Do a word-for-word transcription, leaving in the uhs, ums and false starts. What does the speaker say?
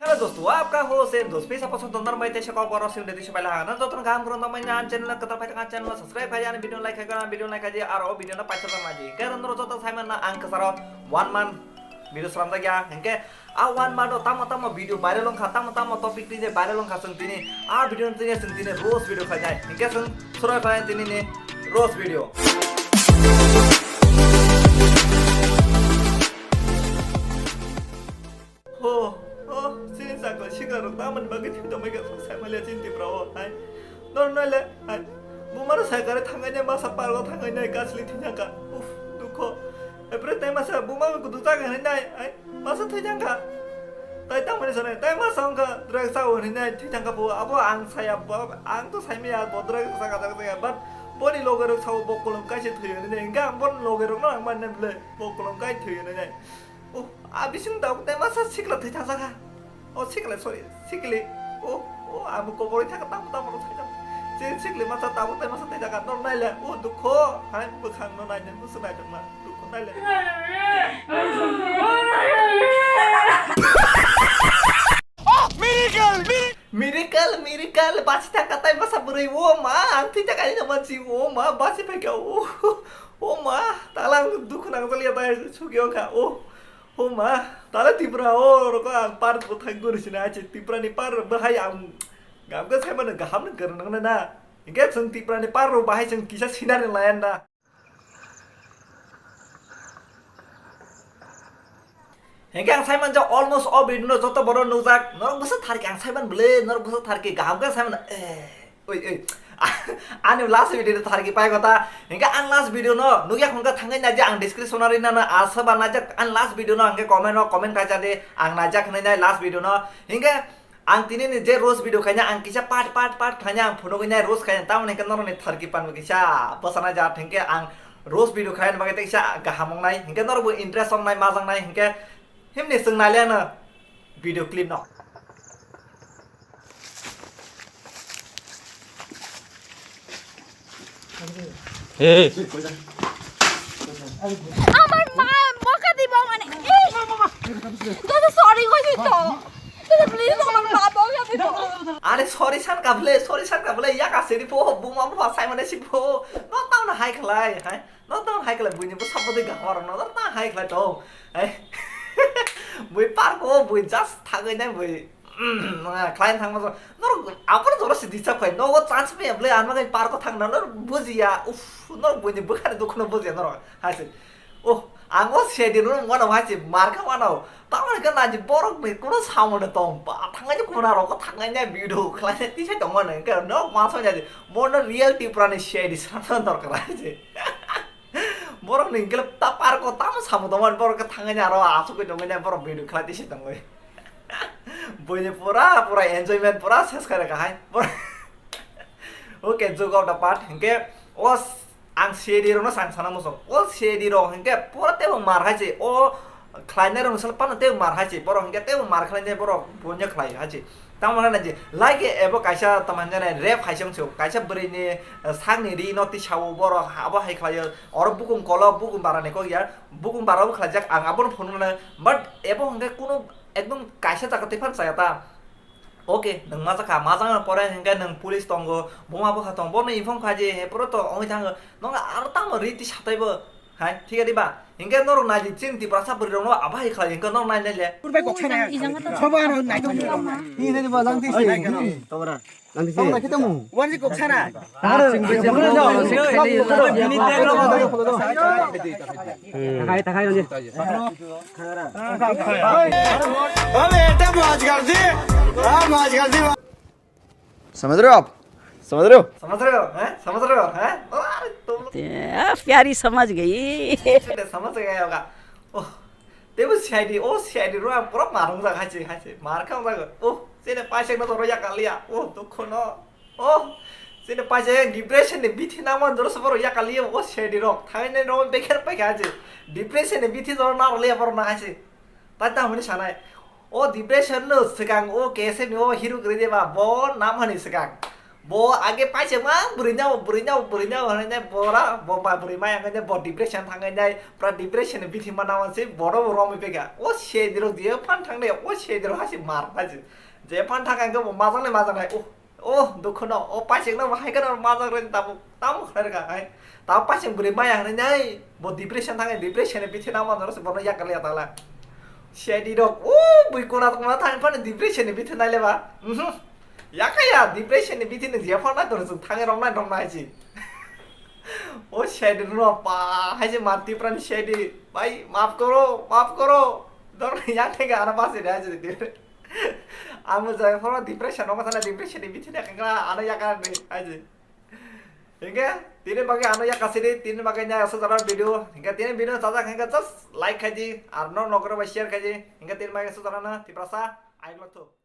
Dosto, apka ho se dos pisa poso donar mai te se kok boro sim de se bai la na joto gam gro na mai na channel na kata pai ka channel subscribe khai ani video like khai ka video like khai aro video na paisa na ji kero noro joto sai man na ang kasaro one month video sram da gya hengke a one month o tamo tamo video viral ong kha tamo tamo topic tini viral ong kha sung tini a video tini sung tini roast video khai jai hengke sung surai khai tini ni roast video. Ho, ho, chini chakla sikla rok tamoni bagwi thwi tongmai kha, sai maliya chini Tripura o, hai. Nor nai le, hai. Buma no sai kare thangai nai, masa park o thangai nai, gasli thwi thangkha. Uff, dukho. Epre tai masa buma kudu jaga hinwi nai, hai. Masa thwi thangkha. Tai tamoni sanai, tai masa wngkha, drug sa o hinwi nai, thwi thangkha bo. Abo ang saya, bo, ang to sai maya, bo drug sa ka jaga jaga, but boni loge rok sao bo kolom kaisa thwi hinwi nai. Hingke ang boni loge rok no ang mannai bwle, bo kolom kai thwi hinwi nai. Oh, a bising tabuk tai masa sikla thwi thangsa kha. Oh, sikla, sorry, sikli. Oh, oh, amo koboroi thaka tamo tamo thai tamo. Je sikli masa tabuk tai masa thwi thangkha, nor naile. Oh, dukho, hai bwkhang no naine, musu naitokma. Dukho naile. Oh, miracle, miracle. Miracle, miracle, basi thangkha tai masa bwrwi. O ma, ang thwi thangkha ani mansi. O ma, basi phaikha. O, o ma, tala ang dukhu nangjakliya tai sugi wngkha. O, o ma, tala Tripura o roko ang par bo thang guri sina achi Tripura ni par bahai ang gamga sai mano gaham nang gari nang na. Hingke chwng Tripura ni par ro bahai chwng kisa sinari layan na. Hingke ang saiman je almost o video no joto borok nukjak, norok bwsa tharki ang saiman bwle, norok bwsa tharki kaham khe saiman, eh, oi, oi. Ani last video no tharki pai kota. Hingke ang last video no nukya khungkha thangwi naijak ang description o rinana asa ba naijak ang last video no hingke comment o comment kaisa di ang naijak hinwi nai last video no. Hingke Ang tini ni je roast video khaina ang kisa part, part, part khaina ang phunugwi nai roast khaina, tamoni hwnkhe norokni tharki panbo kisa bwsana ja thengkhe ang roast video khaina bagwi tei kisa kaham wngnai, hwnkhe norokbo interest wngnai, majaknai, hwnkhe himni chwng nailiano video clip no. Hey. আমার মা বকা দিব মানে, এই, দাদা, sorry কইছি তো। দাদা, please, আমার মা বকা দিব। Are sorry san kabole, sorry san kabole, yak asiri po, buma buma sai mane si po. No tang na hai khlai, hai. No tang hai khlai, buini bo sabbo de gahwar no, no tang hai khlai to. Hai. Bui park o, bui just thagwi nai bui. Khlaina thangma jora. Norok aboni jora se disturb khai. Nogo chance maya bwle ano kai park o thangna norok bujiya. Uff, norok buini bwkhani dukhuno bujiya norok. Hai se. Oh, ang o sedi no mano hai se marka mano. Tamoni khe naji borok ni kuno samung no tong. Ba thangai ni kuna rok thangai ni video khlai ni tisa tong mano. Ke norok ma so ni mono real Tripura ni sedi sana dorkar hai se. Borok ni hingke ta park o tamo samung tongmani borok khe thangwi aro asugwi tongwi borok video khlai tisi tongwi. Buini pura pura enjoyment pura ses kare kahai. Okay, joke of the part hingke o s-, ang C I D rok no sang sana muchung. O C I D rok hingke pura tebo mar hai se o khlainai rok sal pano tebo mar hai se borok hingke tebo mar khlainai borok bunya khlai hai se. Tamo hwnna je, like ebo kaisa tamo hwnjani rap hai se wngse, kaisa bwrwi ni, eh, sakni ri no tisa o borok abo hai khlai o, oro bukung kolok, bukung bara ni kok ya, bukung bara bo khlai jak, ang abo no phunuk nai, but ebo hwnkhe kunu ekdom kaisa jaga tei phano chaya ta. Okay, nwng majak kha, majak na pore hwnkhe nwng police tongo, buma bwkha tongo, bono inform kha je, he pore to ongwi thango, nwng aro tamo ri tisa tei bo. Hai, thik adi ba? Hingke norok nai di, chini Tiprasa bwrwi rok no abo hai khlai, hingke norok nai nai le. Kurbai kok sana. Sobo ano nai tong. Ni nai ba lang ti se. Tobra. Lang ti se. Tobra kita mu. Wan si kok sana. Takai, takai, takai. अबे बेटा मौज कर दी। हाँ, मौज कर दी। समझ रहे हो आप? समझ रहे हो? समझ रहे हो, हैं? समझ रहे हो, हैं? अरे, तुम लोग ते, आ, प्यारी समझ गई। समझ गए होगा। ओह, tebo C I D, o C I D rok ang pura marung jak hai se, hai se, mar kha jak. Oh, chini paisek no toro yakaliya. Oh, dukho no. Oh, chini paisek depression ni bithi nangma jora se borok yakaliya. O C I D rok, thainai no bekher paikha hai se. Depression ni bithi jora naroliya borok no hai se. Tai tamo hwnwi sanai, o depression no swkang o K S F ni o hero kwrwi de ba, bo nam hani swkang. Bo age paisek ma bwrwi nao, bwrwi nao, bwrwi nao hwnwi nai bora, bo ba bwrwi maya hwnwi nai bo depression thangwi nai, pura depression ni bithi mana wansi bono bo romwi peka. O sedi rok je phan thangnai, o sedi rok hasi mar phaji. Je phan thang ang bo majak nai, majak nai. Oh, oh, dukho no, o paisek no bo hai kheno majak rwi tamo, tamo khlai rwkha hai. Tamo paisek bwrwi maya hwnwi nai, bo depression thangwi, depression ni bithi nama no se bono yakal ya tala. Sedi rok, o bui kuna kuna thang phano depression ni bithi nai le ba. Mhm. Yakaya depression ni bithi ni je phano to sung thangwi romnai romnai ji. O sedi no pa, hai je ma Tripura ni sedi. Bhai, maaf karo, maaf karo. Dor yang thega ana basi de hai je. Amo jai phano depression no thana, depression ni bithi ne kanga ana yakar ni hai je. Hingke tini bagwi ano yakasidi, tini bagwi nya aswk jora video. Hingke tini video sajak hingke just like khaidi, ar no nokro bai share khaidi. Hingke tini bagwi aswk jora no Tiprasa, I love you.